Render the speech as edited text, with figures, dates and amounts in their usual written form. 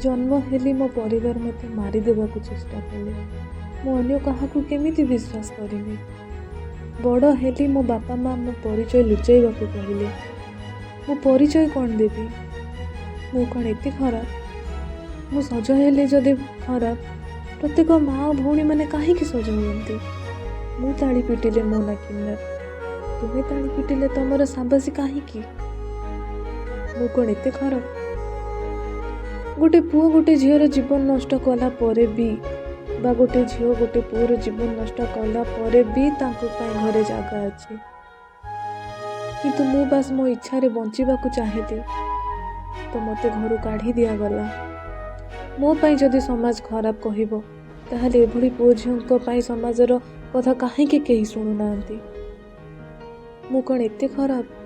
ଜନ୍ମ ହେଲି, ମୋ ପରିବାର ମୋତେ ମାରିଦେବାକୁ ଚେଷ୍ଟା କଲେ। ମୁଁ ଅନ୍ୟ କାହାକୁ କେମିତି ବିଶ୍ୱାସ କରିବି? ବଡ଼ ହେଲି, ମୋ ବାପା ମା ମୋ ପରିଚୟ ଲୁଚାଇବାକୁ କହିଲେ। ମୁଁ ପରିଚୟ କ'ଣ ଦେବି? ମୁଁ କ'ଣ ଏତେ ଖରାପ? ମୁଁ ସଜ ହେଲେ ଯଦି ଖରାପ, ପ୍ରତ୍ୟେକ ମା ଓ ଭଉଣୀମାନେ କାହିଁକି ସଜ ହୁଅନ୍ତି? ମୁଁ ତାଳି ପିଟିଲେ ମୋ ନା କିନ୍ନର, ତୁମେ ତାଳି ପିଟିଲେ ତମର ସାବାସୀ କାହିଁକି? ମୁଁ କ'ଣ ଏତେ ଖରାପ? ଗୋଟେ ପୁଅ ଗୋଟେ ଝିଅର ଜୀବନ ନଷ୍ଟ କଲା ପରେ ବି ବା ଗୋଟେ ଝିଅ ଗୋଟେ ପୁଅର ଜୀବନ ନଷ୍ଟ କଲା ପରେ ବି ତାଙ୍କ ପାଇଁ ଘରେ ଜାଗା ଅଛି, କିନ୍ତୁ ମୁଁ ବାସ୍ ମୋ ଇଚ୍ଛାରେ ବଞ୍ଚିବାକୁ ଚାହିଁଲି ତ ମୋତେ ଘରୁ କାଢ଼ି ଦିଆଗଲା। ମୋ ପାଇଁ ଯଦି ସମାଜ ଖରାପ କହିବ, ତାହେଲେ ଏଭଳି ପୁଅ ଝିଅଙ୍କ ପାଇଁ ସମାଜର କଥା କାହିଁକି କେହି ଶୁଣୁନାହାନ୍ତି? ମୁଁ କ'ଣ ଏତେ ଖରାପ?